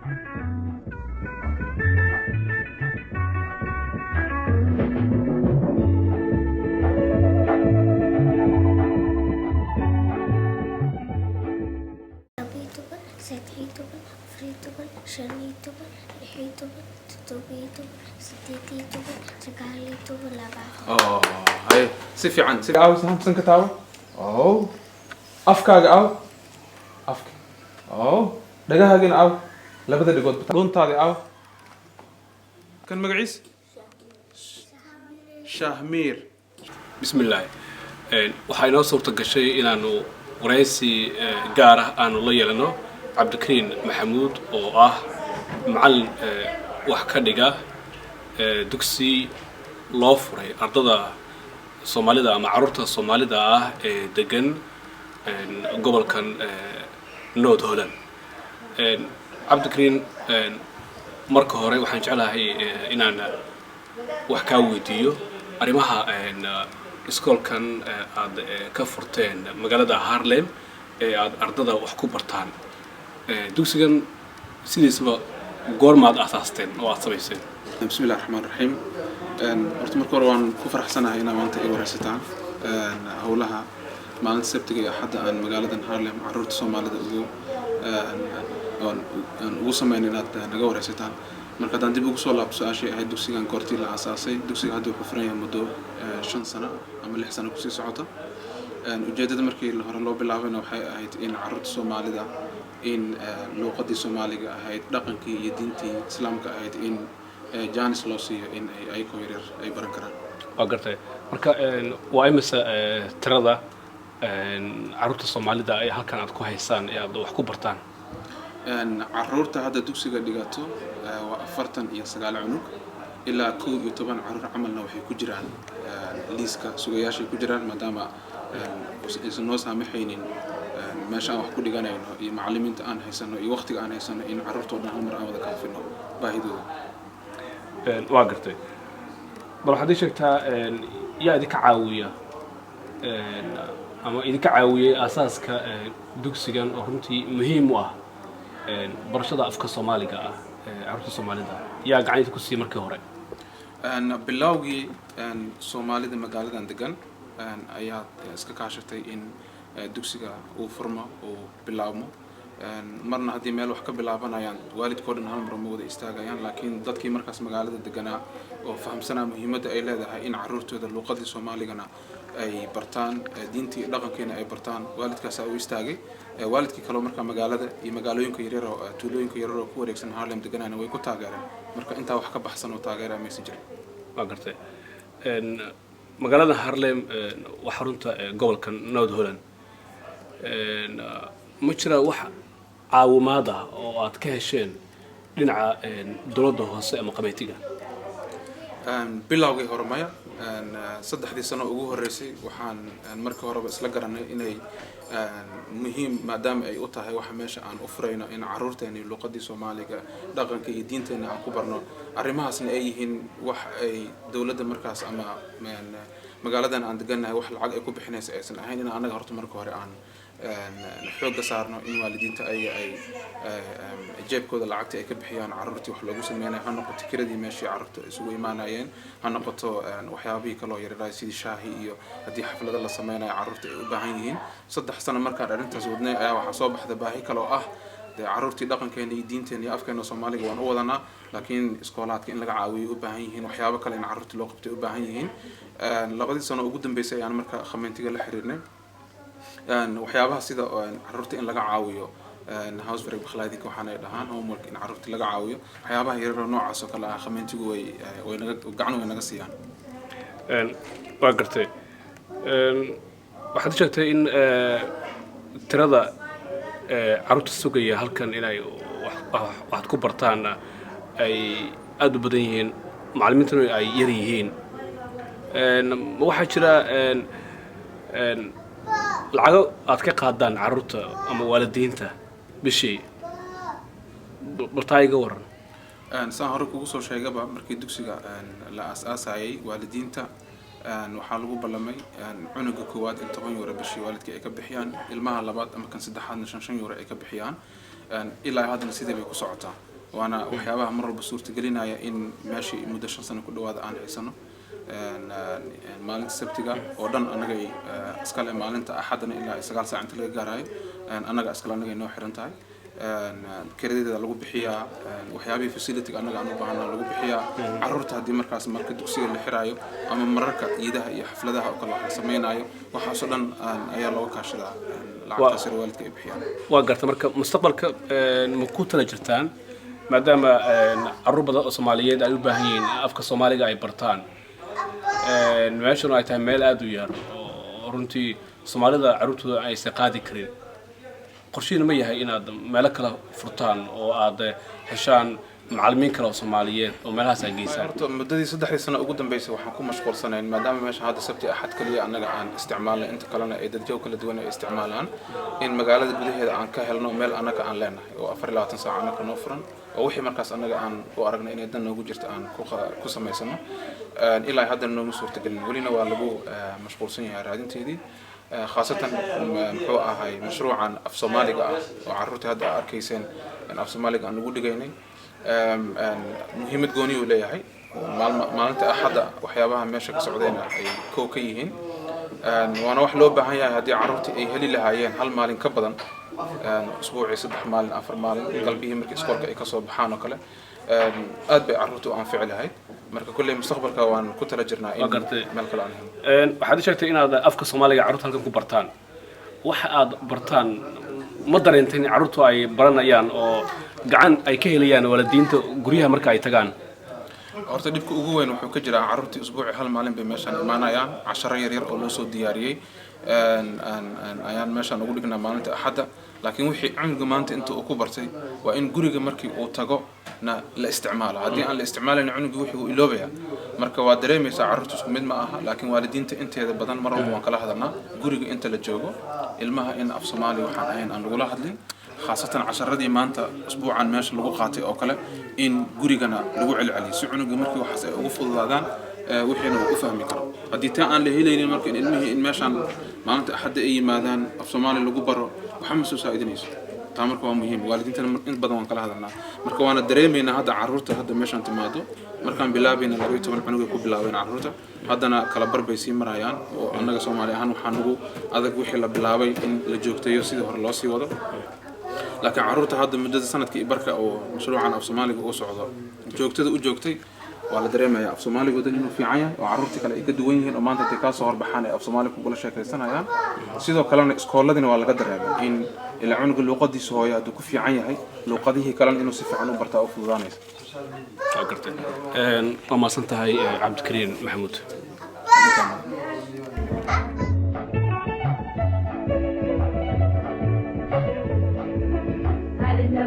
12, 13, 14, 15, 16, 17, 18, 19, 20. Oh, haye, si fiican si aaw sahamsan ka taabo. Oh, afkaaga aaw, afka. Oh, dhagahaagina aaw, labada dhigood, dhuuntaadi aaw. Kan magaciis Shahmiir. Bismillaahi. Waxaa inoo suurta gashay inaanu waraysi gaar ah aanu la yeelano Cabdikariin Maxamuud oo ah macallin wax ka dhiga dugsi loo furay ardada Soomaalida ama carruurta Soomaalida ah ee degan gobolkan North Holland. Cabdikariin, marka hore waxaan jeclahay inaan wax kaa weydiiyo arrimaha iskoolkan aad ka furteen magaalada Haarlem ee aad ardada wax ku bartaan. Dugsigan sidiisaba goormaad aasaasteen oo aad samayseen? Bismi illahi raxmaan raxiim. Horta marka hore waan ku faraxsanahay inaa maanta i waraysataan howlaha maalinta Sabtiga iyo Axadda aan magaaladan Haarlem caruurta Soomaalida ugu aan ugu sameyn inaad naga waraysataan. Marka haddaan dib ugu soo laabto su-aashii ahayd dugsigan goortii la aasaasay, dugsiga hadda wuxuu furan yahay muddo 5 sano ama 6 sano kusii socota. Ujeeddada markii hore loo bilaabayna waxay ahayd in caruurta Soomaalida in luuqadii Soomaaliga ahayd, dhaqankii iyo diintii Islaamka ahayd, in jaanis loo siiyo in ay ayagoo yaryar ay baran karaan. Waa gartay. Marka waa imise tirada carruurta Soomaalida ee halkan aad ku haysaan ee aad wax ku bartaan? Caruurta hadda dugsiga dhigato waa 49 cunug. Ilaa 11 caruur camalna waxay ku jiraan liiska sugayaashay ku jiraan, maadaama aysan noo saamaxaynin meesha aan wax ku dhiganayno iyo macallimiinta aan haysano iyo waqtiga aan haysano in carruurta oo dhan hal mar aan wada kaafino baahidooda. Waa gartay. Bal waxaad ii sheegtaa yaa idinka caawiya ama idinka caawiyey aasaaska dugsigan oo runtii muhiim u ah barashada afka Soomaaliga ah ee carruurta Soomaalida? Yaa gacan idinku siiyey markii hore? Bilowgii Soomaalida magaaladan degan ayaa iska kaashatay in dugsiga uu furmo, uu bilaabmo. Marna haddii meel wax ka bilaabanayaan, waalidkoo dhan hal mar ma wada istaagayaan, laakiin dadkii markaas magaalada deganaa oo fahamsanaa muhiimadda ay leedahay in caruurtooda luuqadii Soomaaligana ay bartaan, diintii dhaqankiina ay bartaan, waalidkaasaa u istaagay. Waalidkii kaleo markaa magaalada iyo magaalooyinka yaryar oo tuulooyinka yaryar oo ku wareegsan Haarlem deganaana way ku taageereen. Marka intaa wax ka baxsan oo taageera maysan jirin. Waa gartay. Magaalada Haarlem waa xarunta gobolka North Holland. Ma jira wax caawimaad ah oo aad ka hesheen dhinaca dowladda hoose ama qabeetiga? Bilowgii hore maya. 3dii sano ugu horreysay waxaan markii horeba isla garanay inay muhiim, maadaama ay u tahay waxa meesha aan u furayno in caruurteena iyo luuqadii Soomaaliga, dhaqanka iyo diinteena aan ku barno, arrimahaasna ay yihiin wax ay dowladda markaas ama magaaladan aan degannahay wax lacag ay ku bixinaysa aysan ahayn, in annaga horta marka hore aan xoogga saarno in waalidiinta ayaga ay jeebkooda lacagta ay ka bixiyaan carruurtii wax loogu sameynayo, ha noqoto kiradii meeshii carruurta isugu imaanayeen, ha noqoto waxyaabihii kaloo yaryaraay sidii shaahi iyo haddii xaflado la sameynayo carruurta ay u baahan yihiin. 3 sano markaan arrintaas wadnay ayaa waxaa soo baxda baahi kaloo ah dee carruurtii dhaqankeena iyo diinteena iyo afkeena Soomaaliga waan u wadanaa, laakiin iskoolaadka in laga caawiyo u baahan yihiin, waxyaabo kale in carruurtii loo qabtay u baahan yihiin. 2dii sano ugu dambeysay ayaan marka gemeentega la xiriirnay waxyaabaha sida carruurta in laga caawiyo huiswerkbegeleiding, waxaana ay dhahaan homework, in carruurta laga caawiyo, waxyaabaha yaryaroo noocaas oo kale ah gemeentegu way naga gacan way naga siiyaan. Waa gartay. Waxaad sheegtay in tirada carruurta sugaya halkan inay waxaad ku bartaan ay aada u badan yihiin, macallimiintuna ay yar yihiin. Ma waxaa jira lacago aad ka qaadaan carruurta ama waalidiinta bishii? Bal taa iga waran. Saan hore kugu soo sheegaba, markii dugsiga la aas-aasayay, waalidiinta waxaa lagu ballamay cunuga koowaad in €10 bishii waalidka ay ka bixiyaan, ilmaha labaad ama kan saddexaadna 5 €5 ay ka bixiyaan. Ilaa haddana sidii bay ku socotaa. Waana waxyaabaha mar walba suurtagelinaya in meeshii muddo 5 sano ku dhawaada aan haysano. Maalinta Sabtiga oo dhan annagay iskale, maalinta Axadana ilaa 9 saac inta laga gaarayo annaga iskale, annagay noo xiran tahay. Kiradeeda lagu bixiyaa, waxyaabihii facility annaga aan u baahana lagu bixiyaa. Carruurta haddii markaas marka dugsiga la xiraayo ama mararka ciidaha iyo xafladaha oo kale wax la samaynayo, waxaasoo dhan ayaa looga kaashadaa lacagtaas yar waalidka ay bixiyaan. Waa garta. Marka mustaqbalka ma ku tala jirtaan, maadaama carruur badan oo Soomaaliyeed ay u baahan yihiin afka Soomaaliga ay bartaan, meeshuna ay tahay meel aada u yar oo runtii Soomaalida carruurtooda aysan qaadi karin, qorshihiina ma yahay inaad meelo kale furtaan oo aad heshaan macallimiin kale oo Soomaaliyeed oo meelahaas aad geysaan? Horta muddadii 3dii sano ugu dambeysay waxaan ku mashquulsanayn, maadaama meesha hadda Sabti, Axad kaliya annaga aan isticmaalnay, inta kalena ay dadjoog kala duwan ay isticmaalaan, in magaalada gudaheeda aan ka helno meel annaga aan leenahay oo 24 saac annaga noo furan, oo wixii markaas annaga aan u aragnay inay dan noogu jirto aan ku samaysano. Ilaa haddana nooma suurtagelin, welina waa lagu mashquulsan yahay raadinteedii, khaasatan muxuu ahay mashruucan af Soomaaliga ah oo carruurtii hadda aa arkayseen in af Soomaaliga aan ugu dhigaynay. Muhiimad gooni uu leeyahay. Maalinta Axadda waxyaabaha meesha ka socdayna ay kow ka yihiin, waana wax loo baahan yahay. Haddii carruurtii ay heli lahaayeen hal maalin ka badan usbuucii, 3 maalin, 4 maalin, galbihii markii iskoolka ay kasoo baxaan oo kale, aad bay carruurta u anfici lahayd. Marka kolley mustaqbalka waan ku tala jirnaa in Waa gartay. meel kale aan helno. Waxaad ii sheegtay inaad afka Soomaaliga carruurta halkan ku bartaan. Waxa aad bartaan ma dareentay in carruurtu ay baranayaan oo gacan ay ka helayaan waalidiinta guryaha marka ay tagaan? Horta dhibka ugu weyn wuxuu ka jiraa carruurtii usbuuci hal maalin bay meeshaan imaanayaan. Casharo yar yar oo loo soo diyaariyey ayaan meeshaan ugu dhignaa maalinta Axadda, laakiin wixii cunuga maanta inta uu ku bartay waa in guriga markii uu tago na la isticmaalo. Haddii aan la isticmaalayna, cunugii wixii uu iloobaya. Marka waa dareemaysaa, carruurta isku mid ma aha, laakiin waalidiinta inteeda badan mar walba waan kala hadalnaa guriga inta la joogo ilmaha in af Soomaaliya waxaan ahayn aan lagula hadlin, khaasatan casharadii maanta usbuucan meesha lagu qaatay oo kale in gurigana lagu celceliyo, si cunuga markii waxaas ay ugu fududaadaan, wixiina uu u fahmi karo. Haddii taa aan la helaynin, marka in ilmihii in meeshaan maalinta Axadda ay yimaadaan af Soomaali lagu baro waxa ma soo saa'idinayso taa. Marka waa muhiim, waalidiintana in badan waan kala hadalnaa. Marka waana dareemaynaa hadda carruurta hadda meeshaan timaado. Markaan bilaabayna 12 cunugay ku bilaabeen carruurta, haddana kala bar bay sii marayaan. Oo annaga Soomaali ahaan waxaa nagu adag wixii la bilaabay in la joogteeyo, sidii hore loo sii wado. Laakiin carruurta hadda muddada sanadka iyo barka oo mashruucan af Soomaaliga uu socdo joogtada u joogtay, waa la dareemayaa af Soomaaligooda inuu fiican yahay oo carruurtii kale ay ka duwan yihiin, oo maanta intay kaa soo horbaxaan ay af Soomaali kugula sheekaysanayaan. Sidoo kalena iskooladina waa laga dareemay in ilaa cunuga luuqadiisa hooyo hadduu ku fiican yahay, luuqadihii kalena inuu si fiican u bartaa u fududaanaysa. Waa gartay. Waa mahadsan tahay, Cabdikariin Maxamuud. Alina.